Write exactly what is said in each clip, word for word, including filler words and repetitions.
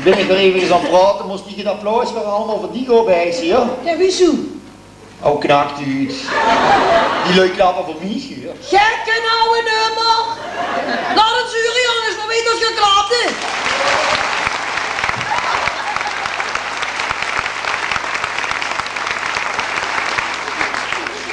Bin ich d'r effe aan 't praote, mós ich 't applaus veur allemaol veur dich opheise, hè? Jao, wiezoe? O, knakt oet. Die lui klappe veur mich, hè? Gekke auwe nummer. Laot 't zure, jónges, veer weite det geer klapt, hè.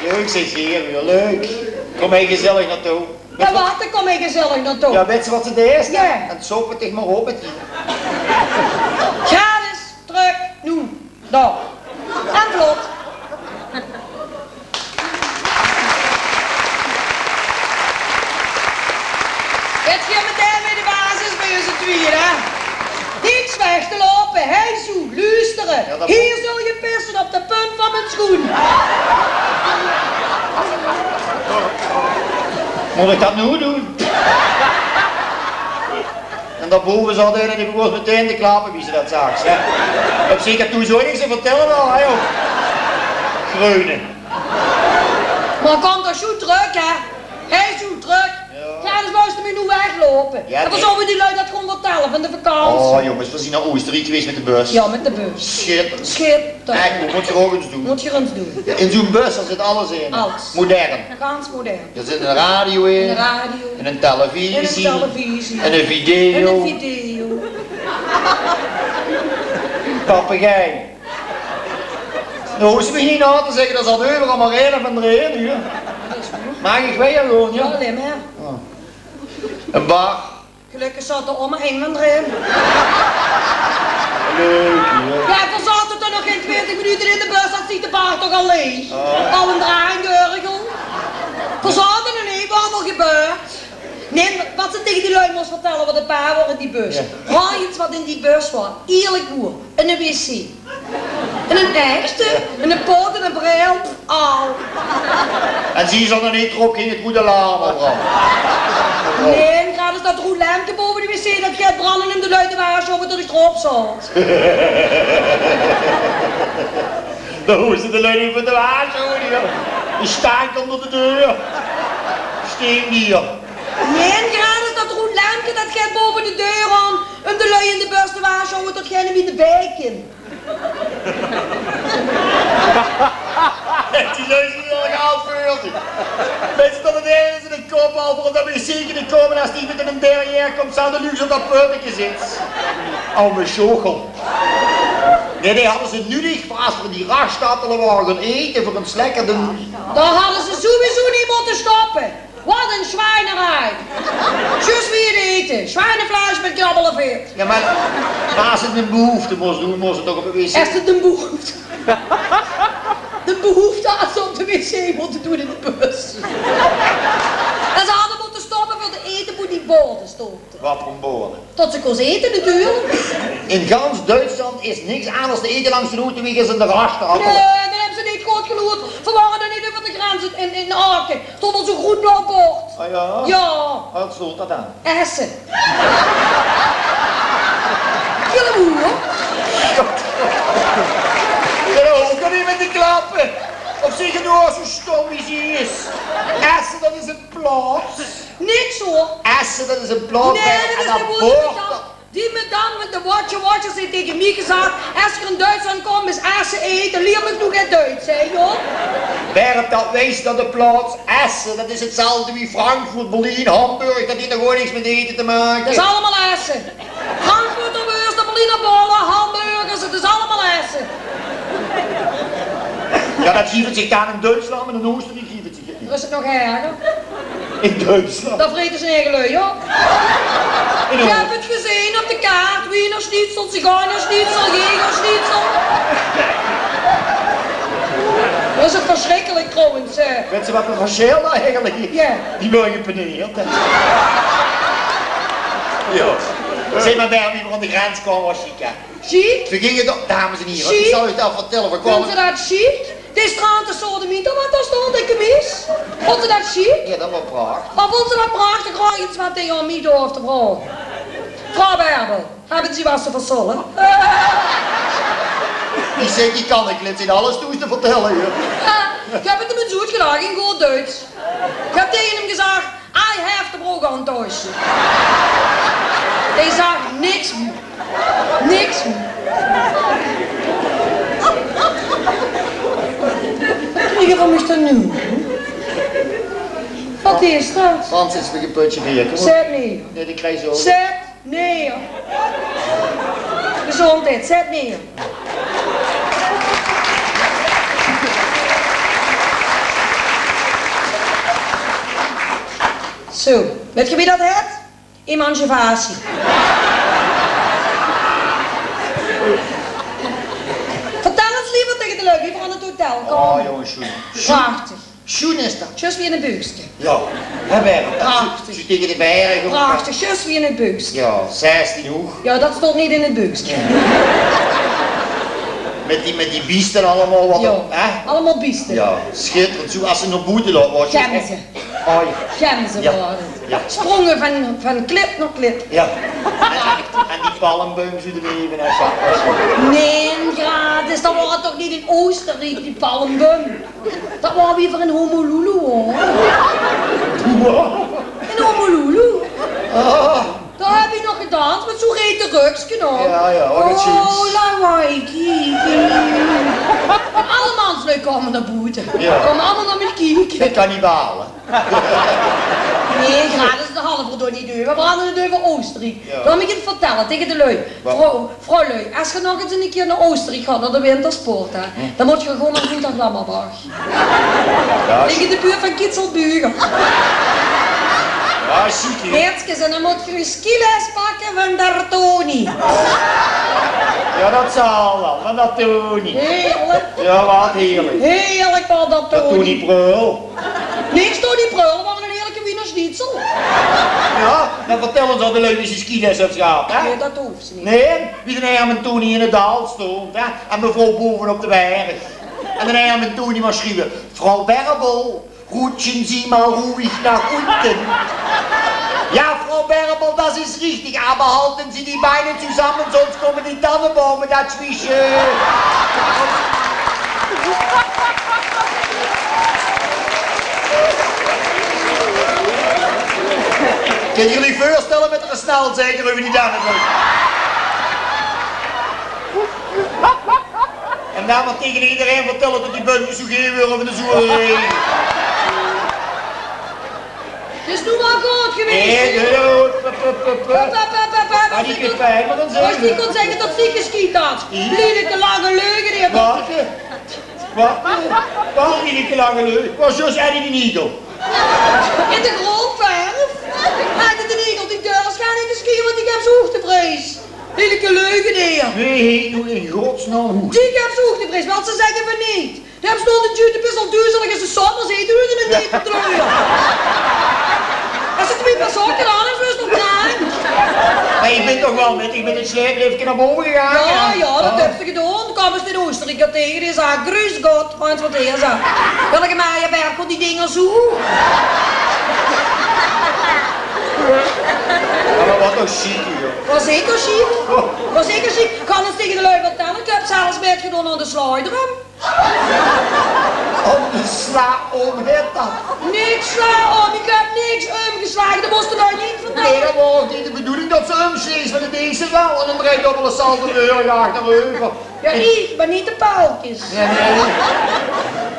Leuk, zèk, hie, weer leuk. Kóm hie gezellig nao toe. Jao, waat, dao kóm ich gezellig nao toe. Jao, wèts se waat se deis? Jao. En sop 't dich mer op mit die. Gratis, trök, noe. Dao. En vlot. Dit geit metein bie de basis bie us twieë, hè? Niks weg te loupe, hè, zoe, loester. Jao, det... Hie zul je pissen op de punt van mien sjoen. Mót ich det noe doon? En daobove zaot eine en dae begós metein te klappe wie se det zags, hè. Op zeker toe zów ich ze vertèlle al, hè, joh. Greune. Mer kóm toch zoe trök, hè? Hè, zoe trök. Jao. Jao, dus wils se mich noe wegloupe. Jao, en dan zólle v'r die lui det gewoon vertèlle van de vakantie. O, jónges, v'r zeen nao Oosteriek gewaes mit de bus. Jao, mit de bus. Sjitterend. Sjitterend. Ech, mót geer ouch ins doon. Mót geer ins doon. Jao, in zoe'n bus, dao zit alles in. Alles. Modern. Gans modern. D'r zit ein radio in. Ein radio. En ein televisie. En ein televisie. En ein video. En ein video. Papegei. Noe hoofs se mich neet nao te zègke, dao zaot euveral mer eine van d'rin, huur. Maag ich wiejer gaon, jao? Jao, allein mer. O. Ein bar. Gelökkig zaot d'r ouch mer eine van d'rin. Leuk, huur. Jao, veer zaote toch nog gein twintig minute in de bus, haw zich de bar toch al laeg. O. Al ein draai en gurgel. Veer zaote nog neet, waat waal gebeurt. Nae, waat se taenge die lui mós vertèlle, waat 't bar waor in die bus. Jao. Raoj ins waat in die bus waor. Ierlik, boer. Eine wc. En eine echte. Jao. En eine pot en eine bril. Al. En zie ze nog neet d'rop, ging 't good alarm al brande. Nae, en graad is det roed lempke bove de wc, det geit brande óm de lui te waarsjoewe det ich d'rop zaot. Dao hoofs se de lui neet veur te waarsjoewe, huur. Die staon ónger de deur. Steenbier. Nae, en graad is det roed lempke, det geit bove de deur aan, óm de lui in de bus te waarsjoewe det geine neet mie nao bie kin. Die lui zeen hiel gaaf veur zich. Minse, det 't ergens in de kop al veur op det wc te kómme, es die mit ein derrière kump, zaot de luuj op det putteke zits. Ouwe sjochel. Nae, die hadde ze nudig veur es v'r in die raststad waore gaon aete, veur ins lekker te... Dao hadde ze sowieso neet mótte stoppe. Waat ein sjweinerij. Zjus wie 't aete. Sjweinefleesch mit krabbelvet. Jao, mer, mer es se ein behoefte mós doon, mós se toch op de wc. Es se ein behoefte. De behoefte es se op de wc mós doon in de bus. En ze hadde mótte stoppe veur te aete, boe die borde stónge. Waat veur borde? Tot ze kós aete, natuurlik. In gans Duitsland is niks angers te aete langs de route wie in de raststad. Nae, dan höbbe ze neet good geluurd. Veer waore dao neet euver de grens in, in Aken. Stóng d'r zoe'n groen-blauw bord. Ah jao? Jao. Waat stóng dao dan? Essen. Jao, det mót, huur. Jao, det hoof ouch neet mit te klappe. Op zich, noe, zoe stóm wie ze is. Essen, det is ein plaots. Niks, huur. Essen, det is ein plaots. Nae, det is ein moeilijk bord. Die madam van de Watje Watje haet taenge mich gezag: es geer in Duitsland kómp, is Essen aete, lier mich noe get Duits, hè, jóng. Wae det weit, det de plaots Essen, det is 'tzelfde wie Frankfurt, Berlien, Hamburg, det haet toch ouch niks mit aete te make? Det is allemaol Essen. Frankfurter wurste, Berliner Bolle, hamburgers, 't is allemaol Essen. Jao, det gief 't zich dan in Duitsland, mer in Oosteriek gief 't zich neet. Dao is 't nog erger. In Duitsland. Dao vrete ze hun eige lui op. In... Geer höb 't gezeen op de kaart. Wiener Schnitzel, Zigeuner Schnitzel, Jäger Schnitzel. Det is toch versjrikkelik trouwens, hè. Wèt geer waat veur versjil dao eigelik is? Jao. Die waere gepaneerd, hè. Jao. Zèk mer, wie v'r aan de grens kaome, waas sjiek, hè. Sjiek? Veer ginge toch, dames en hiere, ich zal uch det vertèlle, veer kaome... Vónj geer det sjiek? Die strante sodemieter waat dao stóng, de kemies. Vónj geer det sjiek? Jao, det waor prachtig. Mer vónj geer det prachtig, raoj ins waat ich aan mich door te vraoge. Vrouw Berbel, höbbe ze waat te versolle? Ich zèk, ich kan, ich kin alles thoes te vertèlle, huur. Jao, ich höb 't häöm ins oetgelag in good Duits. Ich höb taenge häöm gezag: "I have the broek aan, Toosje." Dae zag niks. Niks. Wat kriege v'r mich dan noe? Wat is dat? Frans is weer een putje beer. Kom op. Zèt neer. Nee, die krijg je zo. Zèt neer. Gezondheid, zèt neer. Zo, wèt geer wie dat hèt? Emancipatie. Vertèl ins leever taenge de lui, wie v'r aan 't hotel kómme. Oh, jonges, sjoen. Prachtig. Sjoen is dat. Zjus wie in e beukske. Ja, hè, Bert? Prachtig. Zo taenge de berg op. Prachtig, zjus wie in e beukske. Ja, zestien hoog. Ja, dat stóng neet in 't beukske. Met die, met die biesten allemaal, wat, hè? Allemaal biesten. Ja, schitterend. Zo, as ze nao boete lope, waere ze gemze. Oh, ja. Gemze waere 't. Ja. Sprónge van, van klip nao klip. Ja. En, en die palmbuim zo d'rneve, hè, zo. Nee, gratis. Dat waor toch neet in Oostenriek, die palmbuim. Dat waor weer veur in Honolulu, hoor. In Honolulu. Ah. Dao höb ich nog gedans, mit zoe'n rete rökske aan. Ja, ja, oh, dat is juist. Oh, lawaai, kiek. En alle manslui kómme nao boete. Ja. Kómme allemaal nao mich kieke. De kannibale. Nee, gratis, dat hadde v'r dao neet euver. V'r hadde 't euver Oostenriek. Ja. Laot mich 't vertèlle taenge de lui. Wat? Vrouw, vrouwlui, es geer nog ins 'ne kier nao Oostenriek gaot, nao de wintersport, hè, dan mót geer gewoon nao Hinterglammerbach. Ja, taenge de buurt van Kitzelbühel. Ja, ziek, hè? Heertskes, en dan mót geer 'n skiles pakke van der Tony. Ja, dat zal wel, van der Tony. Heerlijk. Ja, wat heerlijk. Heerlijk van der Tony. Der Tony Preul. Niks, Tony Preul, waor 'ne heerlijke Wiener Schnitzel. Ja, dan vertèl ins aan de lui wie ze skiles höbs gehad, hè? Nee, dat hoof ze neet. Nee, wie d'n erme Tony in 't daal stóng, hè? En mevrouw boven op de berg. En d'n erme Tony mer sjriewde: "Vrouw Bärbel, rutschen Sie mal ruhig nach unten." "Ja, Frau Bärbel, das ist richtig, aber halten Sie die Beine zusammen, sonst kommen die Tannenbäume dazwischen." Kènt geer uch veurstelle wat d'r snel zègk euver die dannebäöm? En dan mer taenge ederein vertèlle dat die bäöm zoe geel weure van de zoerheid. Is noe waal good gewaes, hè? Nee, nee, hup, hup, hup, hup. Hup, hup, hup, hup, hup. Had ich gefaemd, dan zègk ich. As ich kós zègke dat ich gesjiet had. Lielike lange leugeneer. Wat? Wat? Wat, lielike lange leu? Waor zjus Eddie d'n Iegel. In de grondverf. Haet d'n Iegel die deur is gaar neet gesjiet, want ich höb zoeëgtevrees. Lielike leugeneer. Wie heet noe in godsnaam hoe? Ich höb zoeëgtevrees, want ze zègke van neet. Dao höbs se nog de tjute pis al doezelig is de sommer, zit doe in 'n diepe kleur. Es se twie paar sokke aan höbs, is 't nog kraank. Mer ich bin toch waal mit, ich bin 't sjleepleefke nao bove gegange, hè? Ja, ja, dat höbs se gedaon. Kóms se in Oostenriek taenge, die zag: "Grüß Gott, Frans, wat is dat?" Welke Maria Berg, die dinger zoe. Ja, mer wat toch sjiek, joh. Waor zeker sjiek. Waor zeker sjiek. Kan ins taenge de lui vertèlle, ich höb zelfs mitgedaon aan de slaojdrum. Aan de slaojdrum, heet dat? Niks slaojdrum, ich höb niks umgeslage, dat mós de lui neet vertèlle. Nee, dat waor ouch neet de bedoeling dat ze umslees, want dan deeg ze waal 'ne driedubbele salto achterover. Ja, ich, mer neet de paalkes. Nee, nee.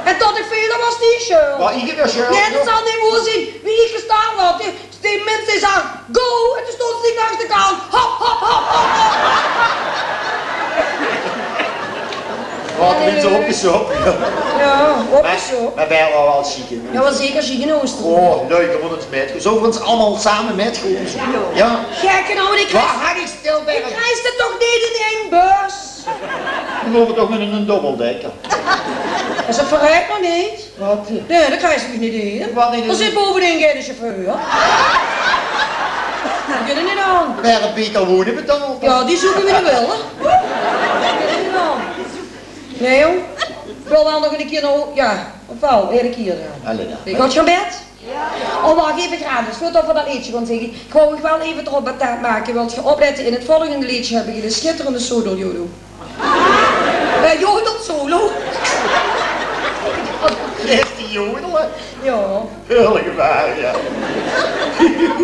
En tot ich veel, dat waor die sjöld. Waor ich in de sjöld? Nee, dat zal neet woer zeen. Wie ich gestart had, die, die mins die zag: "Go!" En toen stóng ich langs de kant. Hop, hop, hop, hop, hop. Waor tenminste opgesjop. Ja, opgesjop. Mer, mer waor waal sjiek, hè? Ja, waor zeker sjiek in Oostenriek. Oh, leuk, dan mót ich mit. Zölle v'r ins allemaol same mitgaon? Ja. Gekke ouwe, ich reis, ich reis toch neet in ein bus. Dan gaon v'r toch mit 'ne dobbeldekker. Is dat verrek nog neet? Wat? Nee, dat kriegs se neet in. Wat neet in? D'r zit bovenin geine sjefeur. Dat kin neet aan. Waere beter wone betaald. Ja, die zeuke v'r waal, hè? Dat kin neet aan. Nee, jóng. Ich wil waal nog 'ne kier nao, ja, of waal, eder kier, ja. Allee dan. Ich gaon nao bed. Oh, wach effe, Granus, veurdat v'r dat leedje gaon zinge. Ich wou uch waal effe d'rop attent make, wilt geer oplette, in 't volgende leedje höb ich 'ne sjitterende sodel-jodel. Eh, jodel-solo. Is die jodele? Ja. Heerlijk waar, ja.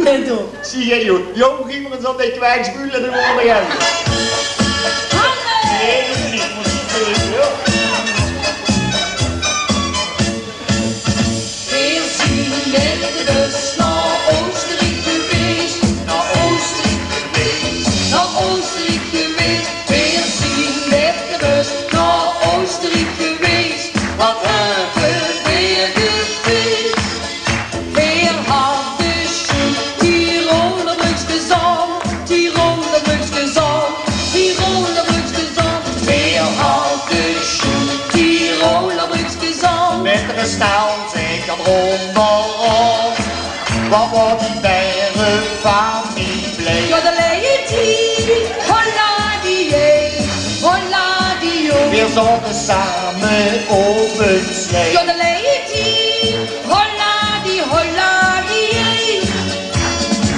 Zie geer, joh. Joh, gief mer ins op die kweksbuul en dan hoor ik 'm. Nae, det is neet. Mós ik effe, joh. Veer zien mit de bus nao Oosteriek gewees. Nao Oosteriek gewees. Nao Oosteriek gewees. Veer zien mit de bus nao Oosteriek gewees. Wat höbbe veer gefees. Veer hadde sjoen Tiroler brökskes aan, Tiroler brökskes aan, Tiroler brökskes aan. Veer hadde sjoen Tiroler brökskes aan. Mit de restaurant zeker ónderaan. Wat waor die bere van die blij. Jodeleiti, holladiei, holladio. Veer zaote same op ein slei. Jodeleiti, holladi, holladiei.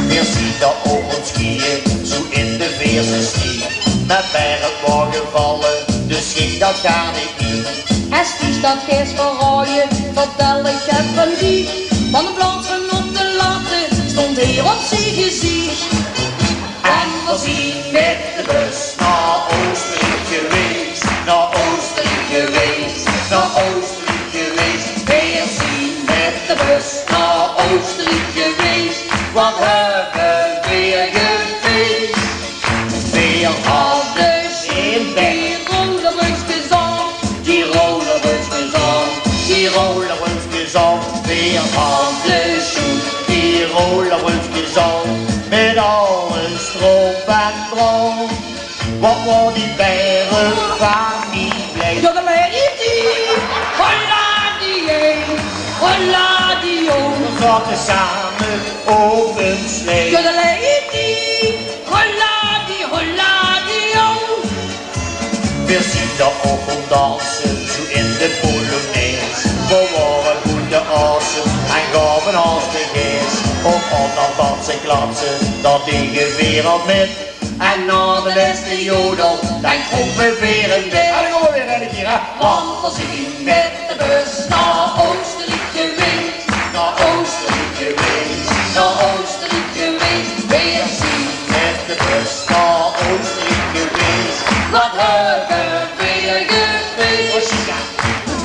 Veer zien dao op óns knieje, zoe in de veerste stie. Mer bere waore gevalle, dus ging dat gaar neet mie. Es Ties dat geis verraoje, vertèl ik 't van die. Want in plaats van op de latte, stóng heer op zie geziech. En veer zien mit de bus nao Oosteriek gewees, nao Oosteriek gewees, nao Oosteriek gewees. Veer zien mit de bus nao Oosteriek gewees. Wat höbbe veer gefees. Veer hadde sjoen Tiroler brökskes aan, Tiroler brökskes aan, Tiroler brökskes aan. Veer hadde sjoen Tiroler brökskes aan, mit alles drop en draon. Wat waor die bere van die blij. Jodeleiti, holladiei, holladio. Veer zaote same op ein slei. Jodeleiti, holladi, holladio. Veer zien dao op gaon danse, zoe in de polonaise. Veer waore good de asse en gaove ós de geis. Op ónder danse klatse, dat dege veer al mit. En nao de lèste jodel, dan krope veer in bèd. En dan gaon veer weer ein kier, hè? Want veer zien mit de bus nao Oosteriek gewees. Nao Oosteriek gewees, nao Oosteriek gewees. Veer zien mit de bus nao Oosteriek gewees. Wat höbbe veer gefees.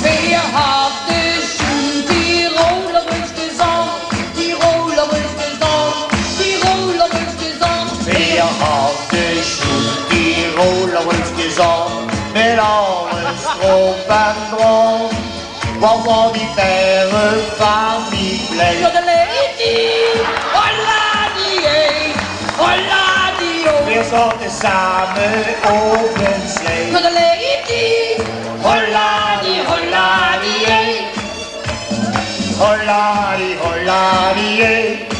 Veer hadde sjoen Tiroler brökskes aan, Tiroler brökskes aan, Tiroler brökskes aan. Veer hadde sjoen Tiroler brökskes aan, mit alles drop en draon. Wat waor die bere van die blij. Jodeleiti, holladiei, holladio. Veer zaote same op ein slei. Jodeleiti, holladi, holladiei. Holladi, holladiei.